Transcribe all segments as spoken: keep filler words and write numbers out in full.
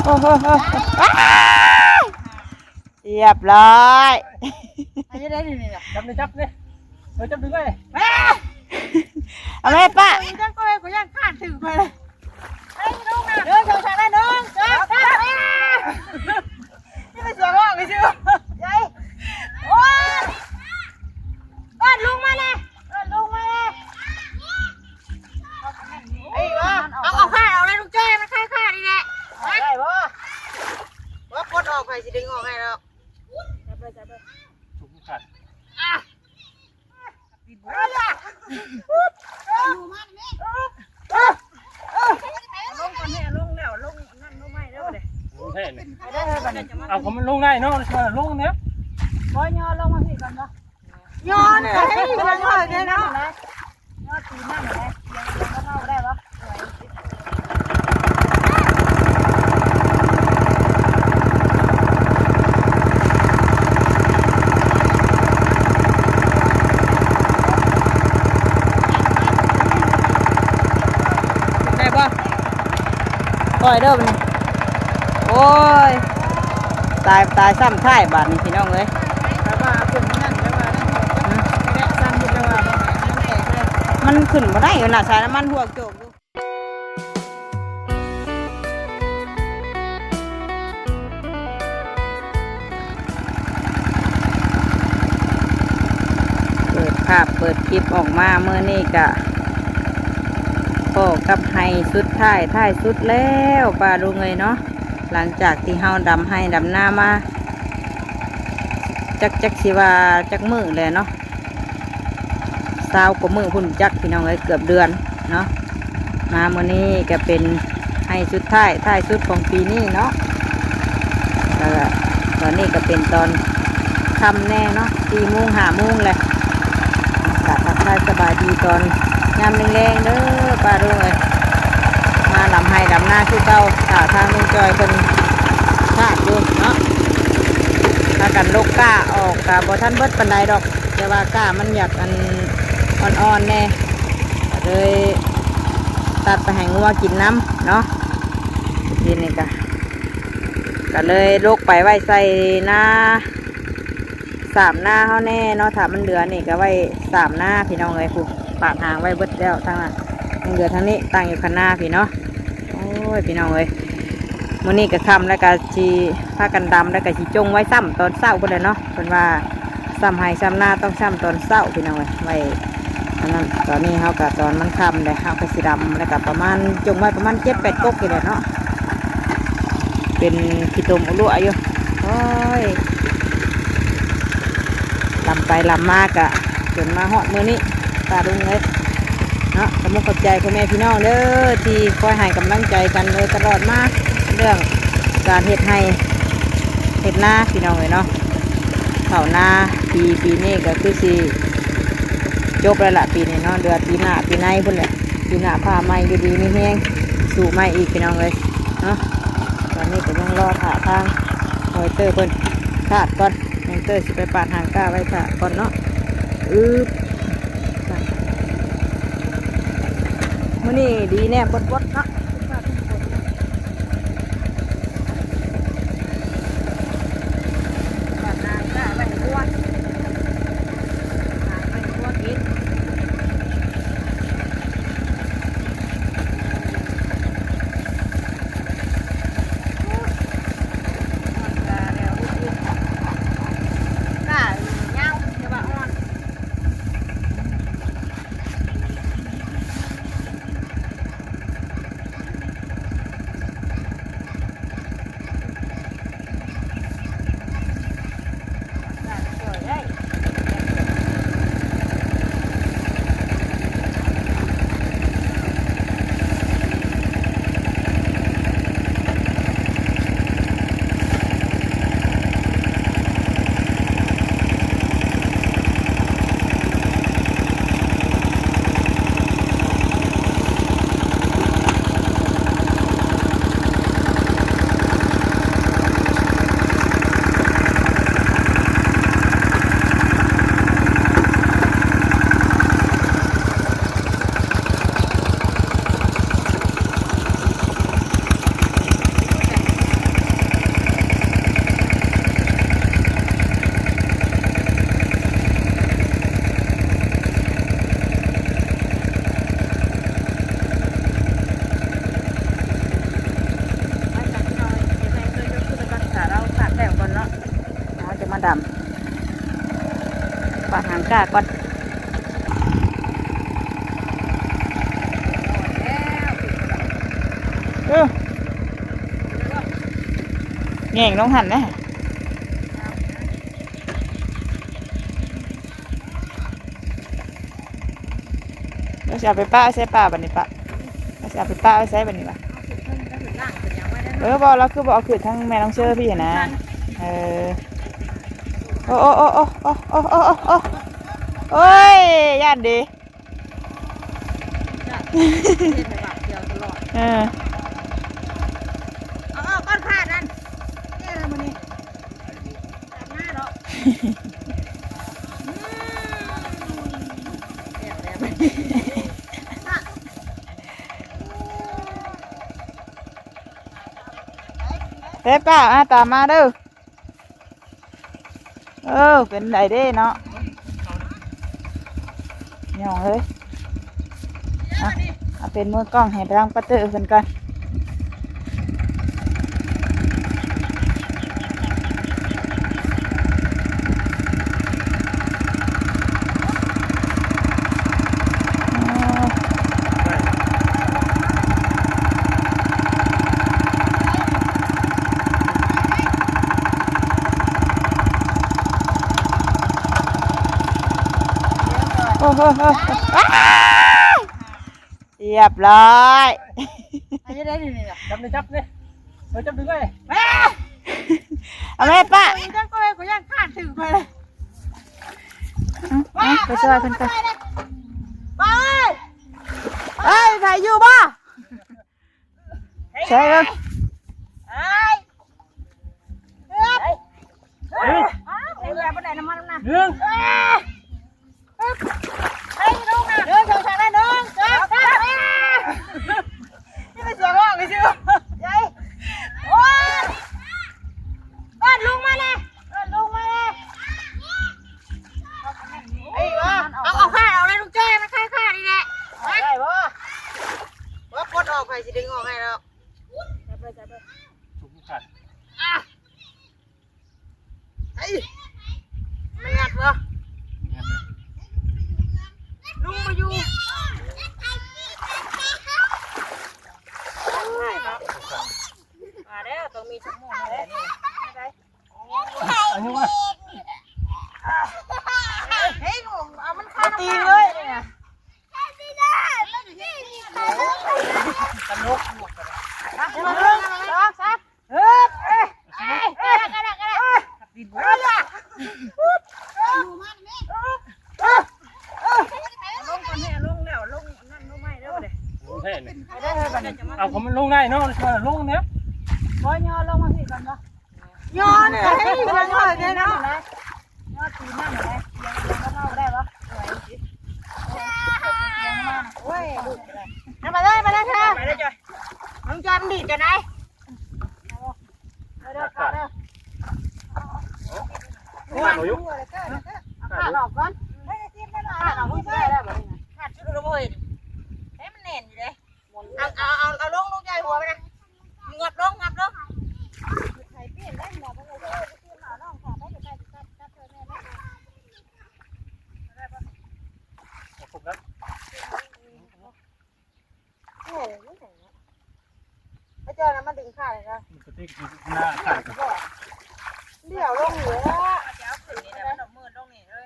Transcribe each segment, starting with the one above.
โอ้โห อ้าย เรียบร้อย อันนี้ได้ดีเลยอะ จับเลย จับเลย เออ จับดึงไว้ แม่ เอาแม่ป้า กูยัง กูยัง กูยังขาดถึงไปเลย เฮ้ย ลูกนะ เดินสองสามได้ หนึ่ง สอง สาม นี่เป็นเสือร้องเลย ชื่อ ใหญ่ โอ้ย เอิ้นลุงมาเลย เอิ้นลุงมาเลย เอ้ย เอา เอาขาดออกเลย ลุงจ้อย มันคาขาดนี่แหละ ได้บ่ ว่าปลดออก ไผสิดึงออกให้ดอก จับเลย จับเลย ถูกขาด อ่ะ ลงก่อนแม่ ลงแล้ว ลงนั่น ลงไม่แล้วเด้ ลงแท้นี่ เอา ก็มันลงได้เนาะ ลงเนี่ย บ่ย่อลงมาสิก่อนบ่ ย่อเนี่ย ให้ย่อเนี่ยเนาะ ย่อตีนนั่นแหละ เสียงเดียวก็เท่าได้บ่ ได้บ่ ปล่อยเด้อบัดนี้ โอ้ย ตาย ตายซ้ำท้ายบาดนี้พี่น้องเอ้ย แต่ว่าเอาขึ้นนั่น แต่ว่านั่น ฮะ แกะสั่นอยู่ แต่ว่ามันแตกเลย มันขึ้นบ่ได้อยู่น่ะ สายน้ำมันหวกโจกอยู่ เปิดภาพเปิดคลิปออกมามื้อนี้กะ พ้อกับไฮ่สุดท้าย ท้ายสุดแล้วป้าลุงเอ้ยเนาะ หลังจากที่เฮาดำไฮ่ดำนามา จัก จักสิว่าจักมื้อแหละเนาะ ซาวกว่ามื้อพุ้นจักพี่น้องเอ้ย เกือบเดือนเนาะ มามื้อนี้ก็เป็นไฮ่สุดท้าย ท้ายสุดของปีนี้เนาะ แล้วก็ตอนนี้ก็เป็นตอนค่ำแน่เนาะ สี่โมง ห้าโมงแหละ ก็ทักทายสบายดีตอนยามแลงๆเด้อป้าลุงเอ้ย มาดำไฮ่ดำนาคือเก่า ถ้าทางลุงจอยเพิ่นพาดอยู่เนาะ พากันลกก้าออก ก็บ่ทันเบิดปานใดดอก แต่ว่าก้ามันอยากอันอ่อนๆแน่ ก็เลยตัดไปให้งัวกินนำเนาะ ทีนี้ก็ ก็เลยลกไปไว้ใส่นา สามนาเฮาแน่เนาะ ถ้ามันเหลือนี่ก็ไว้สามนาพี่น้องเอ้ย ผู้ปาดหางไว้เบิดแล้วทางนั้น ยังเหลือทางนี้ตั้งอยู่ข้างหน้าพี่เนาะ โอ้ย พี่น้องเอ้ย มื้อนี้ก็ค่ำแล้วก็สิพากันดำ แล้วก็สิจงไว้ซ้ำตอนเช้าพุ้นแหละเนาะ เพิ่นว่าซ้ำไฮ่ซ้ำนาต้องซ้ำตอนเช้าพี่น้องเอ้ย ไว้อันนั้น ตอนนี้เฮาก็ตอนมันค่ำแล้ว เฮาก็สิดำ แล้วก็ประมาณ จงไว้ประมาณเจ็ดแปดกกนี่แหละเนาะ เป็นขี้ตมอุลุอยู่ โอ้ย ลำไปลำมากะ จนมาฮอดมื้อนี้ ป้าลุงเอ้ย เนาะ ขอบคุณขอบใจพ่อแม่พี่น้องเด้อ ที่คอยให้กำลังใจกันโดยตลอดมา เรื่องการเฮ็ดไฮ่ เฮ็ดนาพี่น้องเอ้ยเนาะ ข้าวนาปี ปีนี้ก็คือสิจบแล้วล่ะ ปีนี้เนาะ เหลือปีหน้าปีในพุ้นแหละ ปีหน้าฟ้าใหม่อยู่ดีมีแฮง สู้ใหม่อีกพี่น้องเอ้ยเนาะ ตอนนี้ก็ยังรอถ่าทางมอเตอร์เพิ่นคาดก่อน มอเตอร์สิไปปาดหางก้าไว้ถ่าก่อนเนาะ อึ๊บ มื้อนี้ดีแน่บดๆเนาะ ปาดหางก้าไว้ให้วัว หางไว้ให้วัวกิน ก้าเงาแต่ว่าอ่อน ตาก่อน เออ แง่งลงหั่นนะ แล้วสิเอาไปปะไว้ใส่ปะบัดนี้ปะ แล้วสิเอาไปปะไว้ใส่บัดนี้ปะ เออ บอกเราคือบอกเอาขึ้นทั้งแม่น้องเชอพี่หั้นนะ เออ โอ้ โอ้ โอ้ โอ้ โอ้ โอ้ โอ้ โอ้ โอ้ โอ้ย ย่านเด้ เออ เอาออกก่อนค่ะนั่น นี่อะไรมื้อนี้ อาบน้ำเนาะ อืม เด้อป้า อ่ะ ตามมาเด้อ เออ เป็นไดเด้เนาะ ย่องเลย อ่ะ เอาเป็นมือกล้องให้ทางป้าเตอร์เพิ่นก่อน โอ้โห อ้าว เรียบร้อย อันนี้ได้นี่นี่นะ จับเลย จับเลย เออ จับดึงเลย แม่ เอาแม่ป้า กูยัง กูยัง กูยังขาดถึงไปเลย เอาเอาไปช่วยเพิ่นก่อน ไป เอ้ย ใครอยู่บ่ ใช่ครับ เฮ้ย เฮ้ย เฮ้ย เฮ้ย เอาไปไหนน้ำมันนะ หนึ่ง เฮ้ย ลุงนะ หนึ่ง สอง สาม หนึ่ง สอง สาม นี่เป็นเสียงร้องเลยสิ ใหญ่ โอ้ย เอิ้นลุงมาเลย เอิ้นลุงมาเลย ไอ้วะ เอา เอาขาดออกเลยลุงจ้อย มันคาขาดนี่แหละ ได้บ่ ว่าปลดออก ไผสิดึงออกให้แล้ว จับเลย จับเลย ถูกขาด อ่ะ ไอ้ มันงัดบ่ งัดเลย ลุงมาอยู่ มาแล้ว ต้องมีสักหมู่นี่แหละนี่ อันนี้วะ เฮ้ย เอามันคาตีเลย ตลก หนึ่ง สอง สาม เฮ้ย เอ้ย เอ้ย เอ้ย เอ้ย ลงก่อนแม่ ลงแล้ว ลงนั่น ลงไม่แล้วเด้ ลงแท้นี่ เอาของมันลงได้เนาะ ลงเนี้ย บ่ย่อลงมาสิก่อนบ่ ย่อเนี่ย ให้ย่อเนี่ยเนาะ ย่อตีนนั่นแหละ ยัง ยังบ่เท่าได้บ่ โอ้ย เอามาเลย มาเลยเธอ ไปเลยจ้ะ มึงจำดีดกันไหน เด้อ เด้อ เด้อ โอ้ย เอาอยู่ เอาขาดออกก่อน ขาดออก มึงช่วยได้บ่ ขาดชุดละเว้ย ให้มันแน่นอยู่เด้ เอา เอา เอา เอาลง ลูกใหญ่หัวไปนะ งับลง งับลง ไถเปลี่ยนได้หมดเลย เออ เปลี่ยนหาน้องค่ะ ได้ ได้ ได้ ได้ ได้ ได้ เอาครบแล้ว แม่เลยนี่ไหนเนี่ย ไอ้เจ้าน่ะมันดึงขาดเลยนะ มันกระติกอยู่ข้างหน้าขาด เดี๋ยวลงเหลือ เดี๋ยวเอาขึ้นนี่แหละ มันเอามือลงนี่เลย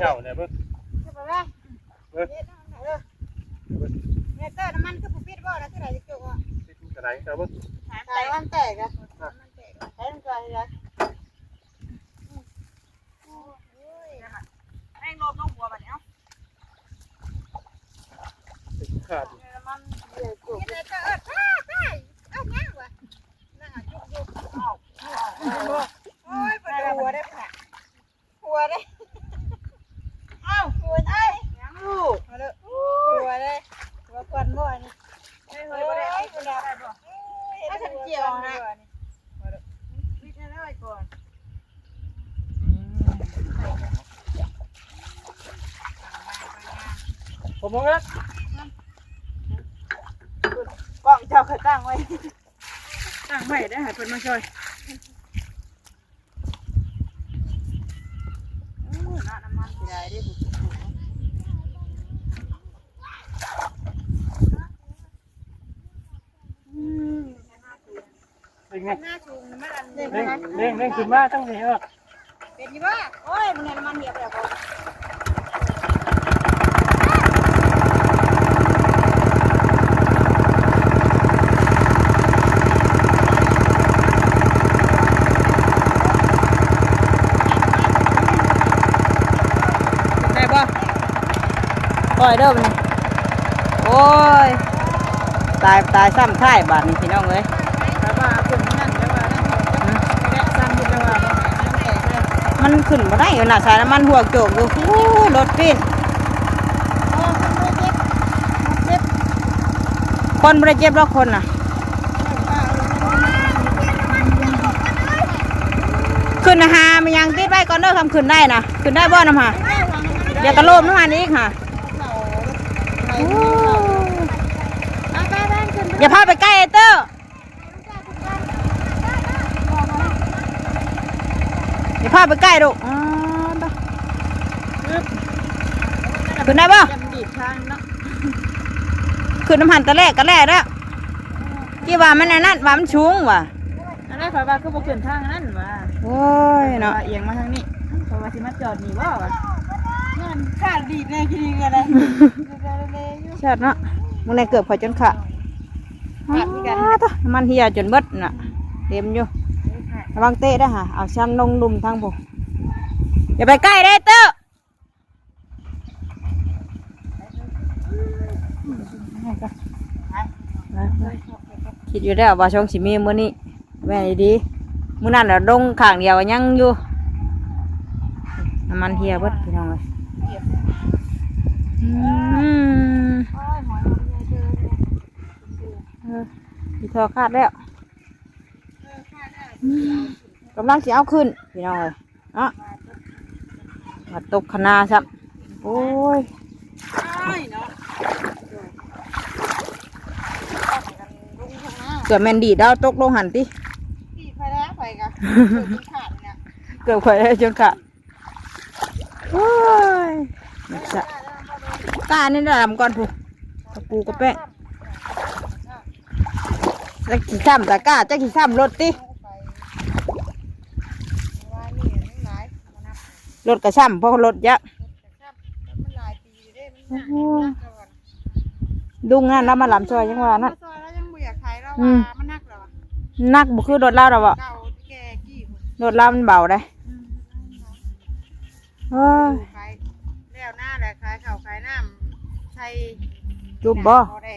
เจ้าเนี่ยเบิ่ง เออ เมเตอร์น้ำมันคือผู้ปิดบ่นะ เท่าไหร่จะจบอ่ะ เท่าไหร่เจ้าเบิ่ง สายมันแตกอ่ะ สายมันแตกอ่ะ สายมันแตกอ่ะ แม่งลมลงหัวบัดนี้ ขาด มันเดือดจุก เออ เออ เออ เออ ยังวะ นั่งอ่ะ จุกจุก เอ้า โอ้ย ปวดหัวได้ค่ะ หัวได้ เอ้า หัวได้ ยังลูก มาเลย หัวได้ หัวควันบ่อันนี้ เฮ้ย เฮ้ย บ่ได้ บ่ได้ บ่ได้ บ่ได้ เฮ้ย ถ้าฉันเกี่ยวนะ มาเลย วิทย์ให้ได้ก่อน อืม ผม มองนะ กล้องเจ้าเคยตั้งไว้ ตั้งไว้ได้ให้เพิ่นมาช่วย อู้ น้ำมันสิได้เด้อ อืม เป็นไง หน้าสูงมันอันเด้ง เด้ง เด้ง เด้งขึ้นมาตั้งแต่เออ เป็นอยู่บ่ โอ้ย มันน้ำมันเหียไปแล้วบ่ ได้บ่ ปล่อยเด้อบัดนี้ โอ้ย ตาย ตายซ้ำท้ายบาดนี้พี่น้องเอ้ย แต่ว่าขึ้นนั่นแต่ว่านั่น อืม แวะซ้ำอยู่แต่ว่ามันแตกเลย มันขึ้นบ่ได้อยู่น่ะ สายน้ำมันหัวโจกอยู่ โอ้ย รถปิ้น โอ้ คนบ่เจ็บ คนบ่เจ็บ คนบ่ได้เจ็บหรอกคนน่ะ ขึ้นหามันยังติดไว้ก่อนเด้อ คำขึ้นได้น่ะ ขึ้นได้บ่นำหา เดี๋ยวกะโลมนำหันอีกหา โอ้ อย่าพาไปใกล้ไอ้เต้อ อย่าพาไปใกล้ลูก อ๋อ ไป ขึ้นได้บ่ จำดีดทางเนาะ ขึ้นนำหันแต่แรกกะแรกแล้ว ที่ว่ามันอันนั้น ว่ามันสูงว่ะ อันนั้นข้อยว่าคือบ่ขึ้นทางอันนั้นว่ะ โอ้ยเนาะ ว่าเอียงมาทางนี้ ข้อยว่าสิมาจอดนี่บ่วะ นั่นขาดดีดแน่ขี้ดีกันเลย ชาติเนาะ มื้อนี้เกือบข้อยจนขาด ขาดคือกัน อ้าว ตะ น้ำมันเหียจนเบิดน่ะ เต็มอยู่ ระวังเตะเด้อหา เอาชั้นลงลุ่มทางพุ้น อย่าไปใกล้เด้อเต้อ คิดอยู่แล้วว่าช่วงสิมีมื้อนี้ แม่นอีดี มื้อนั้นน่ะลงข้างเดียวยังอยู่ น้ำมันเหียเบิดพี่น้องเอ้ย อืม เออ อีท่อขาดแล้ว อืม กำลังสิเอาขึ้นพี่น้องเอ้ย เนาะ มาตกคะนาซ้ำ โอ้ย อ้ายเนาะ เกือบแม่นดีดเอาตกลงหั่นติ ดีดไปแล้วไปกะ เกือบมันขาดเนี่ย เกือบข้อยได้จนขาด โอ้ย มันจะ กล้านี่ดำก่อนพุ้น กะปูกะแป้ง จักสิซ้ำตะกร้า จักสิซ้ำรถติ รถกะซ้ำ เพราะรถเยอะ โอ้โห ลุงนั่นลาวมาลำซอยยังว่านั่น ซอยลาวยังบ่อยากขายลาว อืม ว่ามันหนักแล้วอะ หนักบ่คือรถลาวดอกบ่ เก่าแก่กี่คน รถลาวมันเบาเด้ อืม เออ ขายแล้วหน้าแหละ ขายข้าวขายน้ำใส่ จุบบ่ บ่ได้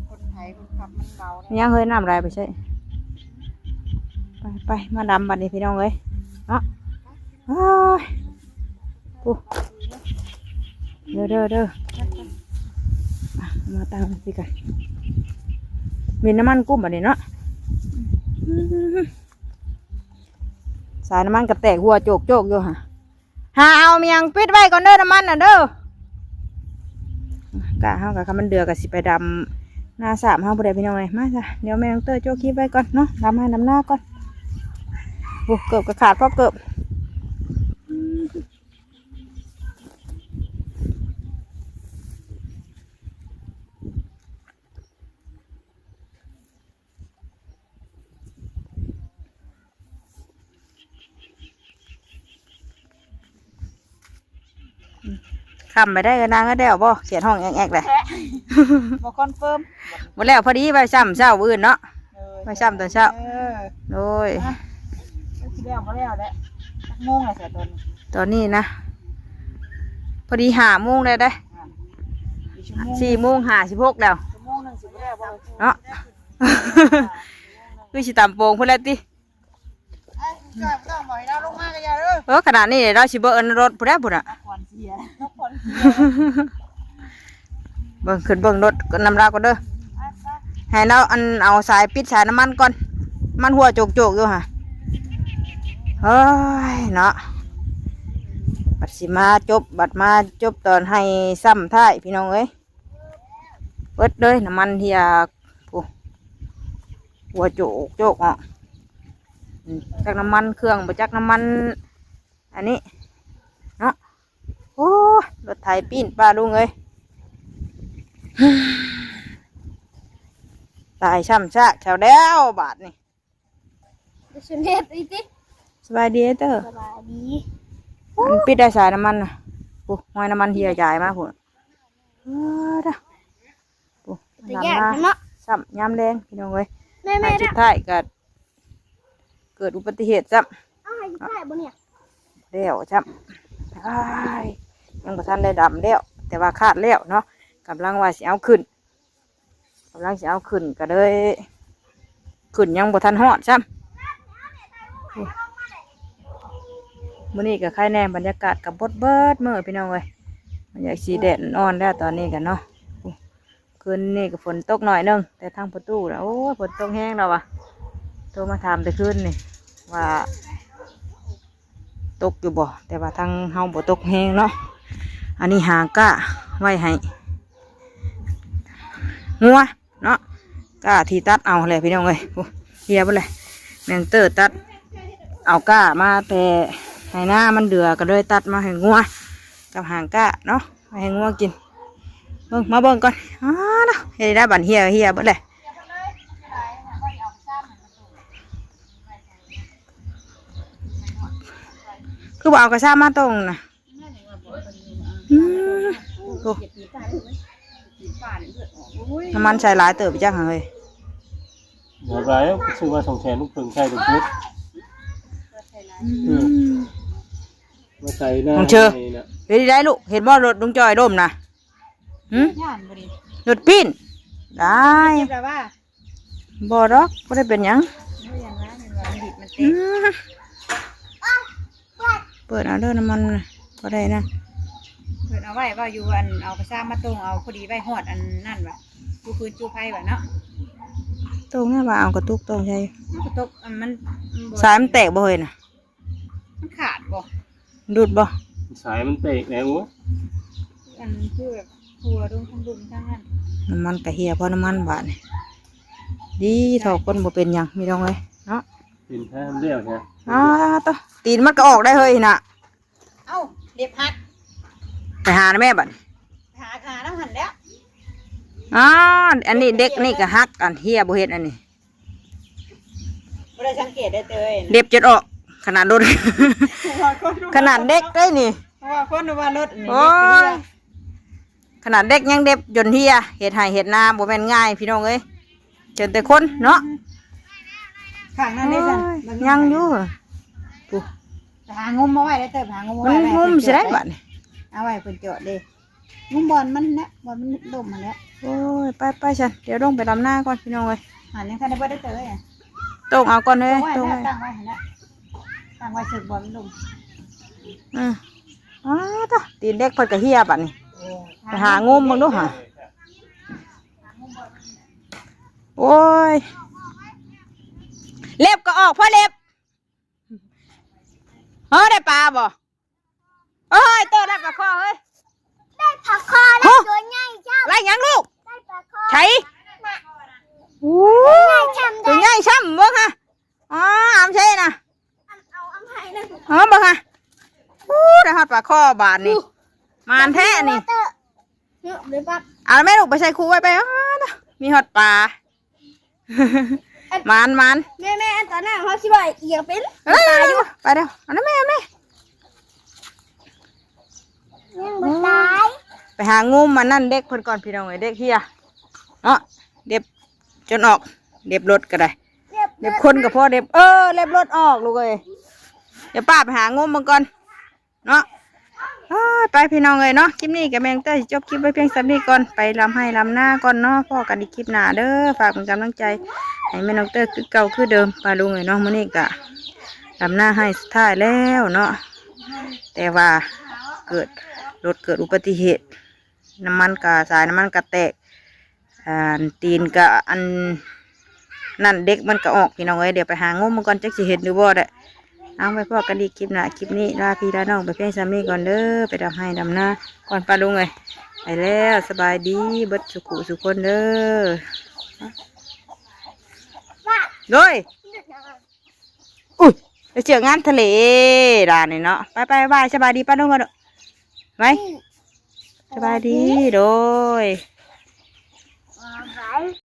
คนไถคนขับมันเบาเด้ ยังเฮ้ย น้ำลายไปใส่ ไป ไป มาดำบัดนี้พี่น้องเอ้ย เนาะ โอ้ย โอ้ เด้อ เด้อ เด้อ อ่ะ มาตั้งสิกัน มีน้ำมันกุ้มบัดนี้เนาะ อืม สายน้ำมันกะแตกหัวโจกโจกอยู่ฮะ หาเอาเมียงปิดไว้ก่อนเด้อ น้ำมันน่ะเด้อ กะเฮากะ คันมันเดือดกะสิไปดำนาสามเฮาผู้ใดพี่น้องเอ้ย มาจ้ะ เดี๋ยวแม่น้องเต้อโจ้คลิปไว้ก่อนเนาะ ดำให้ดำหน้าก่อน โอ้ เกือบกะขาด พอเกือบ ค่ำไปได้ก็นางก็ได้บ่ เขียนห้องแอกๆเลย บ่คอนเฟิร์ม บ่แล้ว พอดีไปซ้ำเช้ามื้ออื่นเนาะ เออ ไปซ้ำตอนเช้า เออ โดย อ่ะ สิแล้วบ่แล้วแหละ จักโมงแล้วซะตอนนี้ ตอนนี้นะ พอดีห้าโมงแล้วเด้ อ่ะ อีกชั่วโมง สี่โมงห้าสิบหกแล้ว ชั่วโมงหนึ่งสิบ่แล้วบ่ เนาะ คือสิตามโป่งพุ้นแหละติ ไอ้เจ้าต้องบอกให้เราลงมาก็อย่าเด้อ เออ ขนาดนี้เราสิบ่เอิ้นรถพุ้นแหละพุ้นน่ะ เอาขวัญเสีย เอาขวัญเสีย เบิ่ง ขึ้นเบิ่งรถนำลาวก่อนเด้อ ไป ไป ให้เราอันเอาสายปิดสายน้ำมันก่อน มันหัวโจกๆอยู่ฮะ เฮ้ย เนาะ บัดสิมาจบ บัดมาจบตอนให้ซ้ำท้ายพี่น้องเอ้ย เบิดเลยน้ำมันเฮีย ผู้หัวโจกโจกเนาะ อืม จักน้ำมันเครื่องบ่จักน้ำมัน อันนี้ เนาะ โอ้ย รถไถปีนป้าลุงเอ้ย ตายซ้ำซากแถวแล้วบาดนี่ เดี๋ยวฉันเฮ็ดอีกติ สบายดีเด้อ สบายดี มันปิดได้สายน้ำมันนะ โอ้ ห้อยน้ำมันเฮียจ่ายมาพุ่น เออเด้อ โอ้ แต่ น้ำ ยาก มา เนาะ ซ้ำยามแลงพี่น้องเอ้ย แม่ๆ ท้ายสุดท้ายก็เกิดอุบัติเหตุซ้ำ เอาให้ถ่ายบ่เนี่ย แล้วซ้ำ อ้าย ยังบ่ทันได้ดำแล้ว แต่ว่าคาดแล้วเนาะ กำลังว่าสิเอาขึ้น กำลังสิเอาขึ้นก็เลย ขึ้นยังบ่ทันฮอดซ้ำ มื้อนี้ก็ไคแน่ บรรยากาศก็บดเบิดมื้อพี่น้องเอ้ย มันอยากสิแดดอ่อนแล้วตอนนี้กันเนาะ คืนนี้ก็ฝนตกหน่อยหนึ่ง แต่ทางประตูนะ โอ้ย ฝนตกแฮงแล้ววะ โทรมาถามแต่คืนนี่ ว่าตกอยู่บ่ แต่ว่าทางเฮาบ่ตกแฮงเนาะ อันนี้หาก้าไว้ให้งัวเนาะ ก้าที่ตัดเอาแหละพี่น้องเอ้ย โอ้ เฮียเบิดเลย แมงเตอร์ตัดเอาก้ามาแต่ไฮนามันเดือก็เลยตัดมาให้งัว กับหางก้าเนาะ มาให้งัวกิน เบิ่ง มาเบิ่งก่อน อ้าเนาะ เฮ็ดได้บัดเฮีย เฮียเบิดเลย คือบ่เอากระซ้ามาตรงน่ะ อืม โอ้ น้ำมันใส่หลายเติบไปจังเลย เดี๋ยวไร ซื้อมาสองแสน ลูกเพิ่งใส่ลูกพุทธ อืม มาใส่หน้า น้องเชอ ให้นะ เฮ็ดได้ลูก เห็นบ่รถลุงจอยล้มนะ หึ ย่านบ่ดี รถปิ้น ได้ เจ็บแล้วว่า บ่ดอก บ่ได้เป็นหยัง บ่อย่างนั้นเห็นว่ามันดิบมัน อื เตะ ม เปิดเอาเด้อน้ำมันน่ะ บ่ได้นะ เพิ่นเอาไว้ว่าอยู่อันเอากระซ้ามาตรงเอาพอดีไว้ฮอดอันนั่นว่ะ อยู่พื้นจูไฟว่ะเนาะ ตรงนั่นว่าเอากระตุกตรงใช่ มันกระตุกอันมัน มันบ่ สายมันแตกบ่เฮ้ยน่ะ มันขาดบ่ หลุดบ่ สายมันแตกแล้ว อันคือแบบหัวลงทางดุมทางนั้น น้ำมันกะเฮียเพราะน้ำมันบาดนี่ ดีเท่าคนบ่เป็นหยัง มีดองเลยเนาะ ตีนแท้มันเดียวแท้ อ้า ตะ ตีนมันก็ออกได้เฮ้ยน่ะ เอ้า เล็บหัก ไปหานะแม่บัด หา หาน้ำหั่นแล้ว อ๋อ อันนี้เด็กนี่ก็หัก อันเฮียบ่เฮ็ดอันนี้ บ่ได้สังเกตได้เตย เด็บจนออก ขนาดรถ ขนาดเด็กได้นี่ เพราะว่าคนว่ารถนี่ โอ้ย เด็กเดียว ขนาดเด็กยังเด็บจนเฮีย เฮ็ดไฮ่เฮ็ดนาบ่แม่นง่ายพี่น้องเอ้ย เจอแต่คนเนาะ ข้างนั้นได้ซั่น โอ้ย มันมี ยังอยู่ ไปหางมมาไว้ได้เติบ หางมมาไว้ มัน ไว้ งมสิได้ เพิ่นจอด บัดนี่ เอาไว้เพิ่นจอดเด้ งมบ่อนมันนะ บ่อนมันล้มมาแล้ว โอ้ย ไปไปซั่น เดี๋ยวลงไปดำนาก่อนพี่น้องเอ้ย หันยังทันได้บ่ได้เตยอะ ต้องเอาก่อนเฮ้ย ต้องไว้ ต้องไว้ ตั้งไว้หั่นนะ ตั้งไว้เสิร์ฟบ่อนมันล้ม อืม อ๋อ ตะ ตีนเด็กเพิ่นก็เฮียบัดนี่ เออ ไปหางมเบิ่งดูหา โอ้ย เล็บก็ออกเพราะเล็บ เออ ได้ปลาบ่ โอ้ย โตได้ปลาคอเฮ้ย ได้ปลาคอ ฮะ ได้ตัวใหญ่จ้ะ ไล่หยังลูก ได้ปลาคอ ไถ น่ะ โอ้ ตัวใหญ่จ้ะ ตัวใหญ่ซ้ำเบิ่งฮะ อ๋อ อามใช่นะ เอา เอาให้นะ เออ เบิ่งฮะ โอ้ ได้ฮอดปลาคอบาดนี่ อู้ หมานแท้นี่ เดี๋ยวปั๊บ เอาแม่ลูกไปใส่คูไว้ไป อ๋อ มีฮอดปลา หมาน หมาน แม่ แม่ อันตอนนั้นเขาสิว่าเอียงเป็น เออ ตายอยู่ ไปเด้อ เอานะแม่ แม่ ยังบ่ตาย ไปหางมมันนั่นเด็กเพิ่นก่อนพี่น้องเอ้ย เด็กเฮีย เนาะ เด็บจนออก เด็บรถก็ได้ เรียบ เด็บคนก็พอ เด็บ เออ เล็บรถออกลูกเอ้ย เดี๋ยวป้าไปหางมมันก่อน เนาะ อ้าย ไปพี่น้องเอ้ยเนาะ คลิปนี้ก็แม่นแต่สิจบคลิปไว้เพียงส่ำนี้ก่อน ไปลำไฮ่ลำนาก่อนเนาะ พ้อกันอีกคลิปหน้าเด้อ ฝากเป็นกำลังใจให้แม่น้องเตอร์คือเก่าคือเดิม ป้าลุงเอ้ยเนาะ มื้อนี้ก็ลำนาไฮ่สุดท้ายแล้วเนาะ แต่ว่าเกิดรถเกิดอุบัติเหตุ น้ำมันก็ สายน้ำมันก็แตก อ่า ตีนก็อันนั่นเด็กมันก็ออกพี่น้องเอ้ย เดี๋ยวไปหางมมันก่อนจักสิเห็นหรือบ่ได้ เอาไว้พ้อกันอีกคลิปหน้า คลิปนี้ลาพี่ลาน้องไปเพียงส่ำนี้ก่อนเด้อ ไปดำไฮ่ดำนาก่อนป้าลุงเอ้ย ไปแล้ว สบายดีเบิดสุขุสุคนเด้อ โดย อุ้ย ไปเจองานทะเลด่านนี่เนาะ ไปไปบาย สบายดีป้าลุงกันเนาะ ไป สบายดี โดย